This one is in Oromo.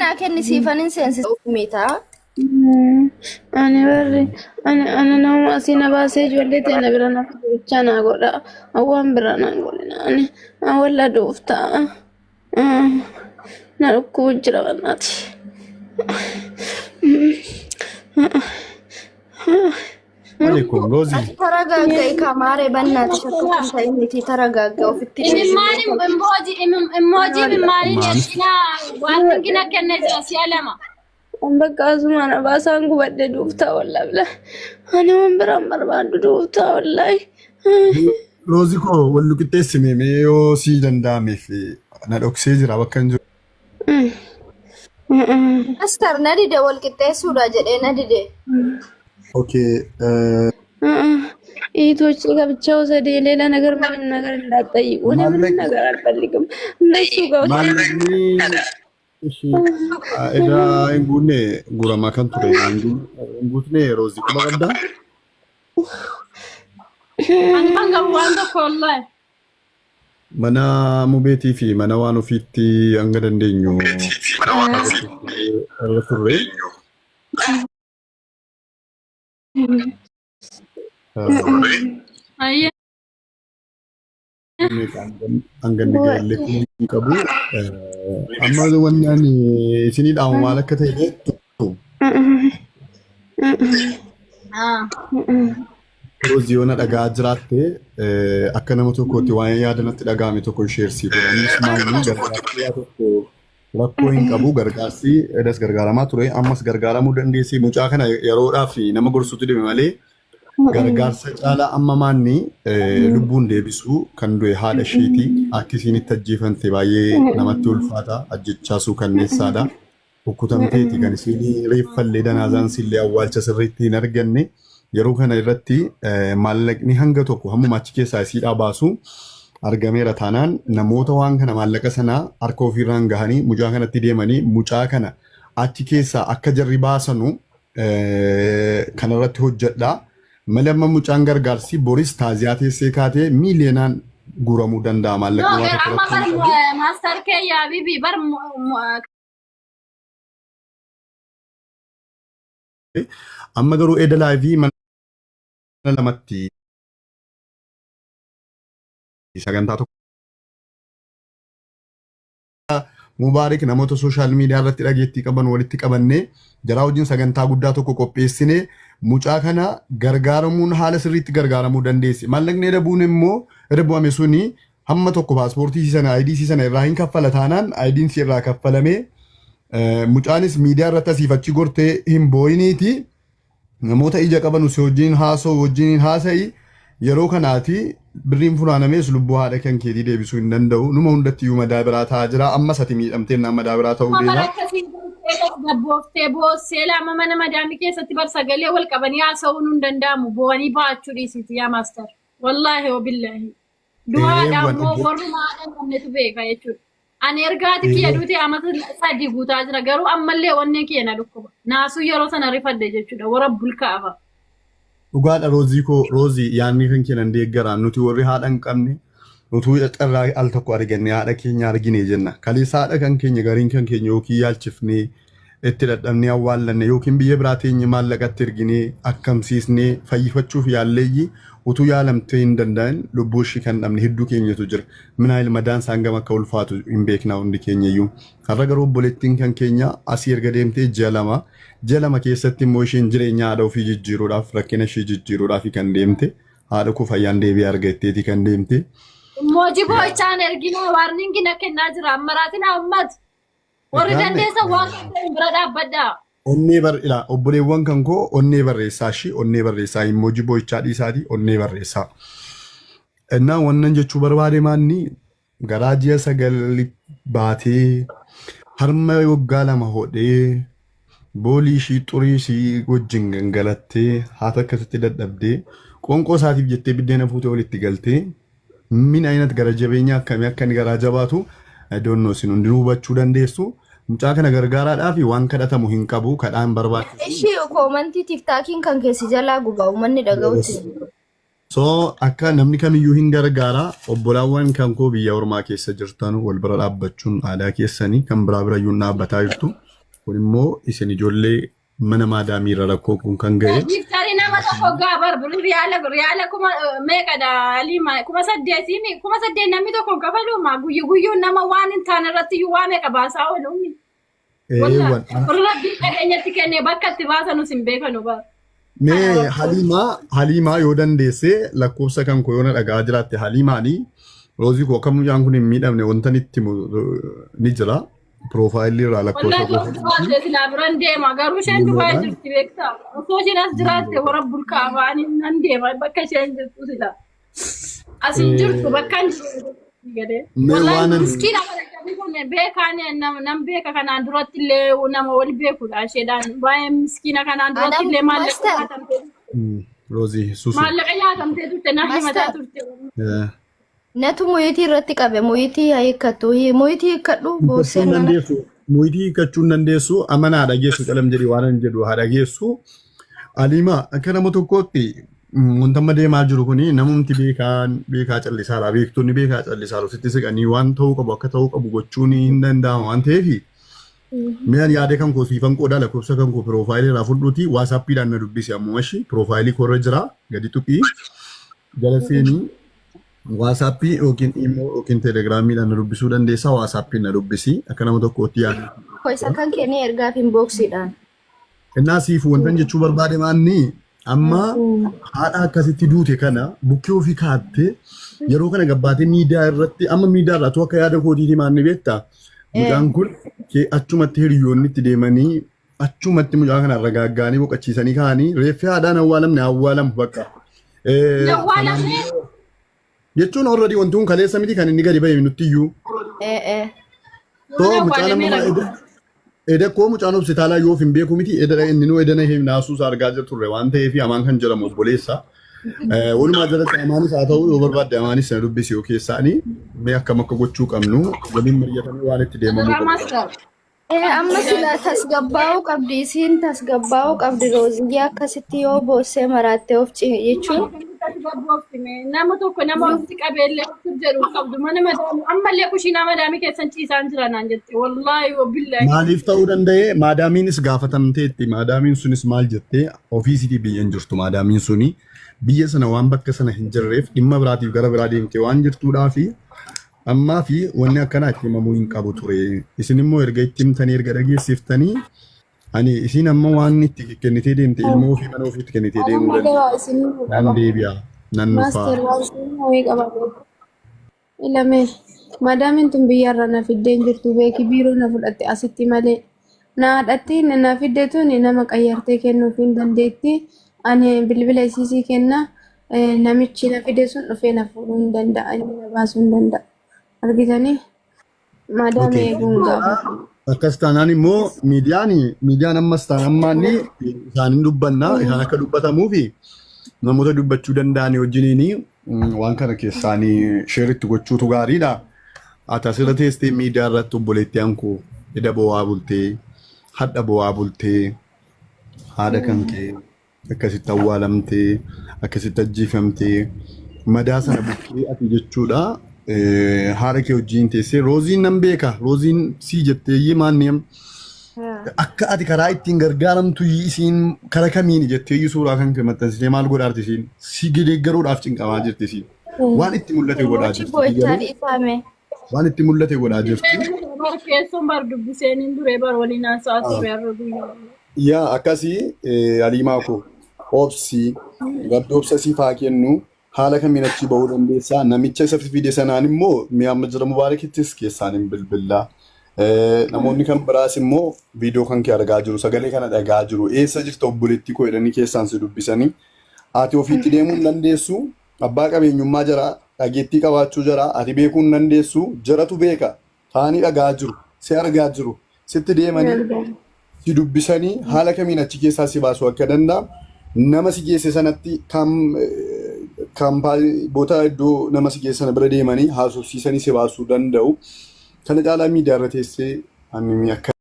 naa kenni siifanin seensisa mitaa. Ani barri ani ani nama asii na baasee ijoollee ta'e na bira na bichaa naa godha. Waan biraa naan godhina. Ani an walla du'uuf ta'a. Na dhukkubu jira bannaati. Alaikum Rozi. Ati taragaagga'i kamaaree bannaati shakka kun ta'e miti taragaagga ofitti Imimmaan immoojii immoojii imimmaaniin Maal? erginaa waan dhingina kennee jira si'a lama. An bakka asumaan abaasaan gubadhe du'uuf ta'a wallaahi bila. Ani waan biraan barbaadu du'uuf ta'a wallaahi. Rozi koo wal nu qixxeessime mee yoo sii danda'ameef na dhoksee jira bakka hin jiru. Master na dide wal qixxeessuudha jedhee na dide. Okay. እህቶቼ ጋር ብቻ ውሰድ። ሌላ ነገር ምንም ነገር እንዳትጠይቁ። እኔ ምንም ነገር አልፈልግም። እነሱ ጋር ውሰድ። Maallaqni ishii egaa hin guunne guuramaa kan ture hin guutne Roozii quba qabdaa? Ani kan qabu waan tokko wallahi. Mana mubeetii fi mana waan ofiitti hanga dandeenyu irra turre. Ayyee. Hanga inni ga'ellee hin qabu. Amma wanni ani isinii dhaamu maal akka ta'e beektu. Roozii yoo na dhagaa jiraatte akka nama tokkootti waan yaada natti dhaga'ame tokko sheersii godha. Innis maali gargaarsi yaa tokko rakkoo hin qabu gargaarsi edas gargaaramaa ture ammas gargaaramuu dandeessi mucaa kana yeroodhaaf nama gorsuutu dhibee malee gargaarsa caalaa amma maanni lubbuun deebisuu kan du'e haadha isheeti akka isiin itti ajjeefamte baay'ee namatti ulfaata ajjechaasuu kanneessaadha. Rukkutamteeti kan isiin reeffallee danaazaan sillee awwaalcha sirriitti hin arganne yeroo kana irratti maallaqni hanga tokko hammuma achi keessaa isiidhaa baasu argameera taanaan namoota waan kana maallaqa sana harka ofiirraan gahanii mucaa kanatti deemanii mucaa kana achi keessaa akka jarri baasanu kanarratti hojjedha. Malee amma mucaan gargaarsi boris taaziyaa teessee kaatee miiliyoonaan guuramuu danda'a No, maallaqni waan tokko amma rakkoo hin bar qabu. maastar kee yaa bibi bar Amma garuu eda laayivii mana lamatti sagantaa tokko Mubaarik namoota sooshaal miidiyaa irratti dhageettii qaban walitti qabannee jaraa wajjin sagantaa guddaa tokko qopheessinee mucaa kana gargaaramuun haala sirriitti gargaaramuu dandeessi. Maallaqni eda buune immoo eda bu'ame suni hamma tokko paaspoortii sana ID sana irraa hin kaffala taanaan ID'n si irraa kaffalamee mucaanis miidiyaa irratti asiif achi gortee hin boo'iniiti. Namoota ija qabanu si wajjin haasa'u wajjin haasa'i yeroo kanaati birriin funaanamees lubbuu haadha kan keetii deebisuu hin danda'u. Numa hundatti iyyuu madaa biraa ta'aa jira. Ammas ati miidhamtee naan madaa biraa ta'uu Amma deema. bara akkasii gabbooftee boossee lama mana madaamii keessatti bar sagalee wal qabanii haasa'uun hin danda'amu. Boo'anii baachuu dhiisiti yaa maaster. Wallaahi wabillaahi. Du'aadha Eewwan ammoo obbo. warruma haadha hin qabnetu beeka jechuudha. Ani erga haati kiyya duute amata 3 guutaa jira garuu ammallee onneen kiyya na dhukkuba. Naasuu yeroo sana rifadhe jechuudha. Warra bulkaafa. Dhugaadha Roozii koo Roozii yaadni kan kee nan deeggara nuti warri haadha hin qabne utuu carraa al tokko arganne haadha keenya argine jenna kaleessa haadha kan keenya gariin kan keenya yookiin yaalchifnee itti dadhabnee awwaallanne yookiin biyya biraa teenye maallaqatti erginee akkamsiisnee fayyifachuuf yaalleeyyi utuu yaalamtee hin danda'in lubbuu ishii kan dhabne hedduu keenyatu jira. Minaayil madaan isaan gama akka ulfaatu hin beeknaa hundi keenyayyuu. Har'a garuu obboleettiin kan keenya asii erga deemtee ji'a 2 ji'a 2 keessatti immoo isheen jireenya haadha ofii jijjiiruudhaaf rakkina ishee jijjiiruudhaaf kan deemte haadha koo fayyaan deebi'ee argatteeti kan deemte. Immoojii boo'ichaan erginaa waarniingi na kennaa jira. Ammaraatinaa ummat. Warri Egaan dandeessan waan qabdan bira dhaabbadhaa. Onnee bar ilaa obboleewwan kan koo onnee barreessaa ishii onnee barreessaa immoojii boo'ichaa dhiisaatii onnee barreessaa. Innaa wannan jechuu barbaade maanni garaa ji'a 9 baatee harma waggaa 2 hodhee boolii ishii xurii ishii wajjin gangalattee haata akkasitti dadhabdee qoonqoo isaatiif jettee biddeena fuutee walitti galtee min ayinat gara jabeenya akkamii akka inni garaa jabaatu I don't know isin hundinuu hubachuu dandeessu. Mucaa kana gargaaraadhaaf waan kadhatamu hin qabu kadhaan barbaachisu. Ishii koomantii tiktaakiin kan keessi jalaa gubaa uummanni dhaga'utti hin jiru. So akka namni kamiyyuu hin gargaara obbolaawwan kan koo biyya ormaa keessa jirtan wal bira dhaabbachuun aadaa keessanii kan biraa birayyuu hin dhaabbataa jirtu. Kun immoo isin ijoollee mana maadaamii irra rakkoo kun kan ga'e. Giftarii nama tokko gaa bar riyaala riyaala kuma meeqadha Aliima 8,000 8,000 namni tokko hin kafaluuma guyyu guyyuun nama waan hin taane irratti iyyuu waa meeqa baasaa oolu. Eewwan. Rabbii qabeenyatti kennee bakka itti baasanus hin beekanu bar. Mee Haliimaa Haliimaa yoo dandeesse lakkoofsa kan koo yoo na dhaga'aa jiraatte Haliimaanii Roozii koo akka mucaan kun hin miidhamne wanta itti himu ni jira. Piroofaayilii irraa lakkoofsa Wallahi koo osoo jiraatte silaa biran deema garuu isheen Dubaay jirti beektaa. Osoo isheen as jiraatte warra bulkaa ba'anii nan deema bakka isheen jirtu silaa. As hin jirtu bakka hin jirtu. Gadee. Mee Wallahi waanan miskiina kana qabu kun beekaan nam beeka kanaan duratti illee nama wal beekudha isheedhaan. Baay'ee miskiina kanaan duratti Adam illee maallaqa master nyaatamtee Roozii susu. maallaqa nyaatamtee turte na himataa master turte. Natu muyitii irratti qabe muyitii haa hiikkattu muyitii hiikkadhu Hiikkachuu boossee hin mana. dandeessu. Muyitii hiikkachuu hin dandeessu. Amana haa dhageessu calam jedhi waan hin jedhu haa dhageessu. Aliimaa akka nama tokkootti wanta amma deemaa jiru kuni namumti beekaan beekaa callisaadha. Beektonni beekaa callisaadha. Ofitti siqanii waan ta'uu qabu akka ta'uu qabu gochuun hin danda'amu waan ta'eef mee ani yaada kan koo siifan qoodaa lakkoofsa kan koo piroofaayilii irraa fudhuuti waasaappiidhaan na dubbisi ammuma ishii piroofaayilii koo irra jira gadi tuqii jala seenii Waasaappii yookiin iimoo yookiin telegiraamiidhaan na dubbisuu dandeessa. Waasaappiin na dubbisi. Akka nama tokkootti yaada. Ko isa kan kee ni ergaaf inboxiidhaan. Innaa siif wantan jechuu barbaade maanni amma haadha akkasitti duute kana bukkee ofii kaattee yeroo kana gabbaatee miidiyaa irratti amma miidiyaa irraa akka yaada kootiitii maanni beektaa mucaan kun achumatti hiriyoonni itti deemanii achumatti mucaa kana ragaaggaanii boqochiisanii kaa'anii reeffi haadhaan awwaalamne awwaalamu bakka. Awwaalamne. Jechuun already wanti kun kaleessa miti kan inni gadi ba'e nutti iyyuu. So mucaan amma eda koo mucaan hospitaalaa yoo hin beeku miti eda inni nuu edana hin naasuusaa argaa jirtu turre waan ta'eef amaan kan jedhamu obboleessa. Walumaa galatti amaanis haa ta'u yoo barbaadde amaanis na dubbisi yoo keessaanii mee akkam akka gochuu qabnu waliin mari'atanii waan itti deemamuu qabu. Amma sila tasgabbaa'uu qabdi isiin tasgabbaa'uu qabdi rooziyyaa akkasitti yoo boossee maraattee of jechuun. Nama tokko nama ofitti qabeellee ofitti jedhu qabdu mana madaamii ammallee kushiinaa madaamii keessan ciisaan jira naan jette wallaahi wabillaahi. Maaliif ta'uu danda'e maadaamiinis gaafatamteetti maadaamiin sunis maal jettee ofiisitii biyya hin jirtu maadaamiin suni biyya sana waan bakka sana hin jirreef dhimma biraatiif gara biraa deemtee waan jirtuudhaa fi Ammaa fi wanni akkanaa itti himamuu hin qabu ture. Isin immoo erga itti himtanii erga dhageessiftanii ani isiin amma waan itti kennitee deemte ilmoo ofii mana ofiitti kennitee deemuu Malee waa dandeessi. isin himuu Nan qaba. deebi'a, nan dhufaa. Maaster waa isin himuu qaba beeku. Ilame madaamiin tun biyyarra na fiddee hin jirtu beeki biiroo na fudhatte asitti malee. Na haadhatti na fidde tun nama qayyartee kennuuf hin dandeetti. Ani bilbila isiisii kenna. Namichi na fide sun dhufee na fuudhuu hin danda'a. Inni na baasuu hin danda'a. Argitanii? Madaamii Okay. eeguun gaafatu. Akkas taanaan immoo miidiyaan miidiyaan ammas taan ammaanni isaan hin dubbanna isaan akka dubbatamuu fi namoota dubbachuu danda'an wajjiniin waan kana keessaanii sheeritti gochuutu gaariidha. Ati asirra teessee miidiyaa irratti obboleettii hankoo eda bo'aa bultee hadha bo'aa bultee haadha kan kee akkasitti awwaalamtee akkasitti ajjeefamtee madaa sana bukkee ati jechuudha haadha kee wajjin teessee rooziin nan beeka rooziin sii jettee maanni akka ati karaa ittiin gargaaramtu isiin kara kamiini jettee suuraa kan kee maxxansitee maal godhaarti isiin si deeggaruudhaaf cinqamaa jirti isiin waan itti mul'ate godhaa Moochi jirti boo'ichaa garuu dhiifame. waan itti mul'ate godhaa jirti. Bar keessuun bar dubbiseen hin duree bar waliin haasa'aa ture har'a guyyaa. Yaa akkasii Haliimaa koo obsi rabbi obsa siif haa kennu haala kamiin achii bahuu dandeessaa namicha isa fide sanaan immoo mi'a amma jira mubaarakittis keessaan hin bilbillaa namoonni kan biraas immoo viidiyoo kan kee argaa jiru sagalee kana dhagaa jiru eessa jirta obboleettii koo jedhanii keessaan si dubbisanii ati ofiitti deemuu hin dandeessu abbaa qabeenyummaa jara dhageettii qabaachuu jara ati beekuu hin dandeessu jaratu beeka taa'anii dhagaa jiru si argaa jiru sitti deemanii si dubbisanii haala kamiin achi keessaa si baasuu akka danda'amu nama si geesse sanatti kaampaanii iddoo nama si geesse sana bira deemanii haasofsiisanii si baasuu danda'u. Kana caalaa miidiyaa irra teessee ani akka